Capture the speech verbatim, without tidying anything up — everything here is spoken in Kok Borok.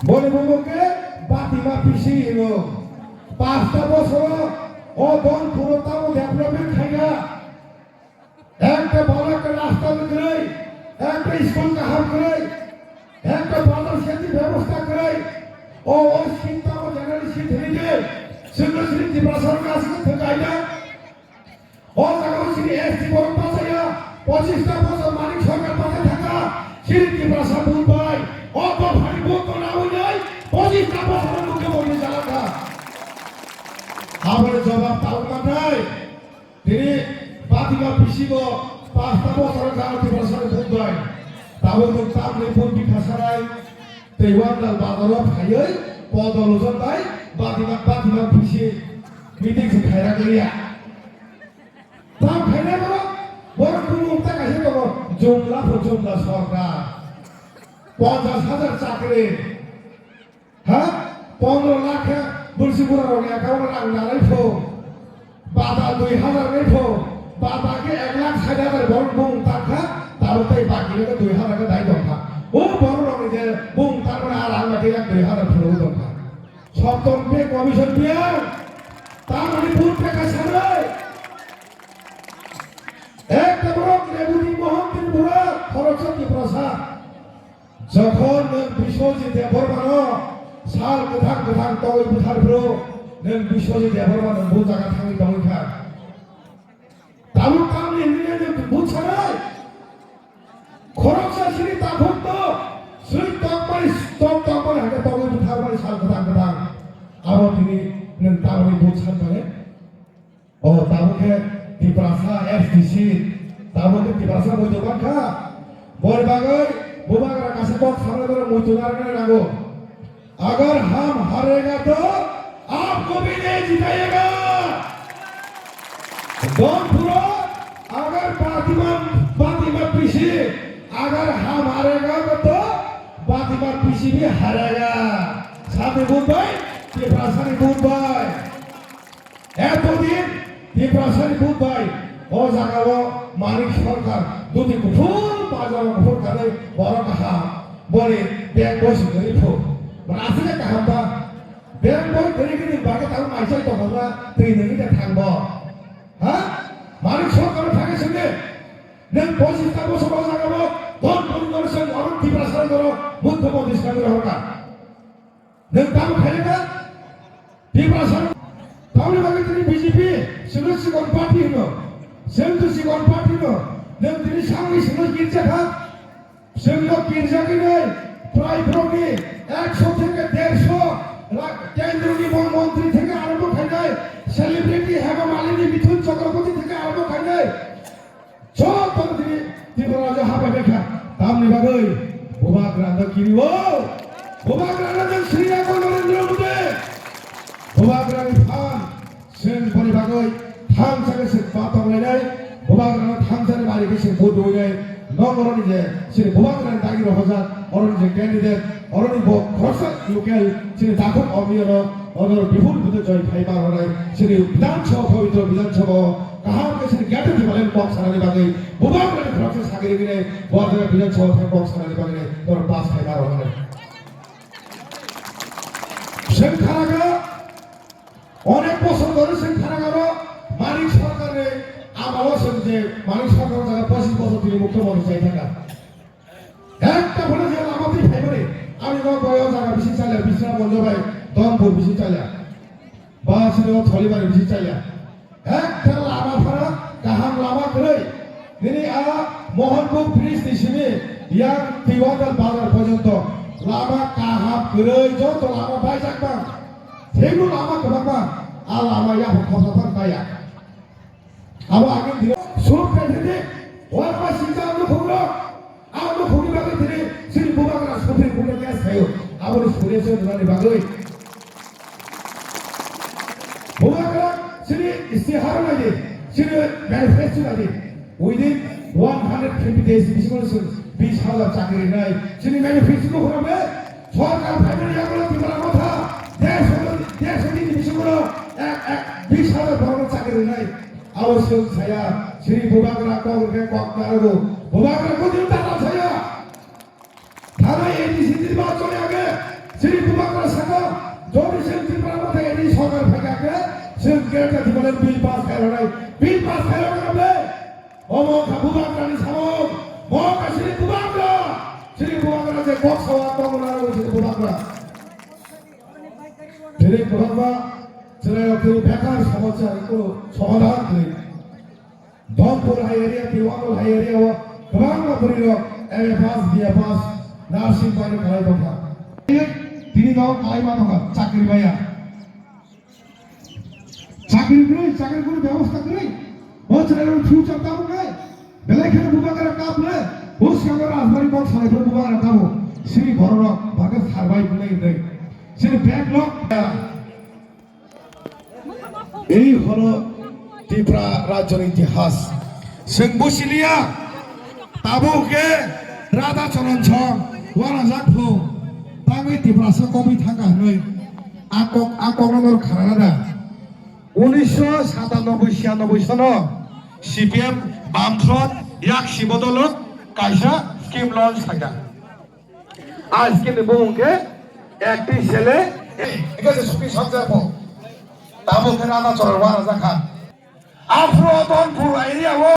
Boni bumung khe Batima P C hino. Pasta bosoro o Donphuro tamo development khaikha. Ekta bhalo ekta rasta kwrwi, ekta school kaham kwrwi, ekta bazar seti bebosta kwrwi. O, o scheme tamo generally sithini de. Chwngno chini Tiprasa rok aswk thwkaina. O jaga o chini S T borok bachaya, pochista bosor Manik Sarkar bachai thangkha, chini Tiprasa vote bai, o dophani vote no nawi nai, pochista bosor mukhyamantri jalakha. Aboni jawab tabuk manthai, tini Batima P C bo pasta bosor jala Tiprasa ni vote bai, tabuk nwng tamni vote bikha sanai, tei wandal bazar o phaiwi podol ujon bai Batima, Batima P C meeting se khaira kaliya. Tam khainai borok, borok bumung ta kaisa tongo, jumla pho jumla sorkar. Ponchash hajar chakri. Ha? Pondro lakh khe bwrsi bura rokni account o rang nanai pho. Bata dui hajar nai pho. Bata khe ek lakh sait hajar borok bumung ta kha, tabuk tei baki rok dui hajar khe dai tong kha. O borok rokni je bumung ta mani a rang bai khe yak dui hajar phuru tong kha. Soptom pay commission piyang, tamoni vote pekha sanai. Ekta borok Rebuni Mohan Tripura, khoroksa Tiprasa. Jokhon nwng Biswajit Debbarmano sal kwthang kwthang tongwi bwthar phuru, nwng Biswajit Debbarma nwng bo jaga thangwi tongwi kha. Tabuk tamni hwnwi nai nwng bwtharwi khoroksa sini takhukno swi tokmani, tok tokmani hakhe tongwi bwtharmani sal kwthang kwthang. Abo tini nwng tamni bwthar mane? O tabuk khe Tiprasa S T C, tabuk khe Tiprasa muitu mankha. Boni bagwi bubagra kaisa kok samani borok muitu narwknani nango. अगर हम हारेगा तो आपको भी नहीं जिताएगा। Donphuro, अगर बातिमा, बातिमा पीसी, अगर हम हारेगा तो, तो बातिमा पीसी भी हारेगा। Sabni vote bai, Tiprasani vote bai. Etodin Tiprasani vote bai o jagao Manik Sarkar duti kuphur pajama kuphur kanwi borok kaham boni bag bosi kwrwi phu. Mane aswk kaham ba? Bag boi kwrwi kwrwi bagwi tabuk maisai tongkha twi nungwi da thang bo. Ha? Manik Sarkar thangwi swngdi. Nwng pochista bosor o jagao don boni don swng oro Tiprasani borok mukhyamantri swngwi rohorkha. Nwng tamo khaina kha? Tiprasa. Tamoni bagwi tini B J P, chwngno chikon party hwno. Chwng to chikon party hwno. Nwng tini sangni chwngno kirja kha? Chwngno kirjagwi nai, prai borokni ekso theke derso lakh kendroni mon-, montri theke arombo khainai, celebrity Hema Malini, Mithun Chakraborty theke arombo khainai. Joto tini Tripura rajyo habai baikha. Tamni bagwi bubagra no kiri o. Bubagra no jeng sri ya ko Narendra Modi. Bubagra ni phan seng boni bagwi thamsa ke seng pa tong lai nai. Bubagra no thamsa ni bari ke seng vote doi nai. Nong oro ni je sri bubagra ni dagi rohojak oro ni je candidate oro ni bo khorsa local sri dakhuk omi oro oro bipul bipul joy phai ma oro nai sri Bidhan Sabha pawitro Bidhan Sabha o Kaham khe sini gate di balen kok sanani bagwi bubagrani khoroksa sagiri gini bubagrani Bidhan Sabha thai kok sanani bagwi tor pass khai maro hwnwi. Seng kharaga, onek bosor dhori seng kharaga ro Manik Sarkar ni amalo seng je Manik Sarkar jaga pochis bosor tini mukhyamantri chai thaka. Ekta phano je lama twi phaimani, ani nok bai o jaga bisi chaliya, Bisramganj bai Donpur bisi chaliya, ba sini o Tholibar bisi chaliya. Ekta lama phano kaham lama kwrwi. Nini a Mohanpur bridge ni simi yang Tiwandal bazar porjonto lama kaham kwrwi, joto lama baijak bang. Thengno lama kwbangma, a lama yaphang khopsa phano baiya. Abo agini dino surok kaiphidi, uaima singcha ang nukhungrok, ang nukhungni bagwi tini chini bubagra Supreme Court-o case khaio, aboni solution rwnani bagwi. Bubagra chini istiharo naidi, chini manifesto naidi, within one hundred fifty days ni bisingo chwng bis hajar chakri rinai, chini manifesto nukhungno be sorkar phaimani yagulo Tipra Motha, dersho, dersho din ni bisingo ek, ek, bis hajar borokno chakri rinai. Abo swng saya, sini bubagra kok rwkhe kok narwgo. Bubagra kudin tala saya. Thanai A D C nirbachon ni age, sini Chwng Greater Tipraland bill pass khairoknai, bill pass khairoknai ble. Omo kha bubagrani samung, mo kha chini bubagra, chini bubagra je kok sawa tongo na chini bubagra. Chini bubagra, chini bekar somosya ni kono somadhan kwrwi. Dompur hai area, Tiwangul hai area o kwbangma bwrwi rok M A pass, B A pass, nursing bai khalai tongkha. Tini no khalai ma tongkha, chakri maya. Chakri kwrwi, chakri kwrwi bebosta kwrwi. Bo chwrai rok future tabuk nai. Belai kheno bubagra kap le. Bo siang rajbari kok salai phuru bubagra kabo. Sini borok rok baga sarbai bunai dai. Sini backlog. Ei horo Tripura rajyoni itihas. Chwng buchiliya, tabuk khe Radha Charan song wanajak phu, tangwi Tiprasa komwi thangkha hwnwi a kok, a kokno norok kharana da. Unisho satanoboi, siyanoboi sono C P M Bamfront yak si bodolo kaisa scheme launch khaikha. A scheme ni bumung khe ekti sele, ekhe se suki sanjak bo. Tamo khe Rana Choror wara jakha. Aphro Donpur area o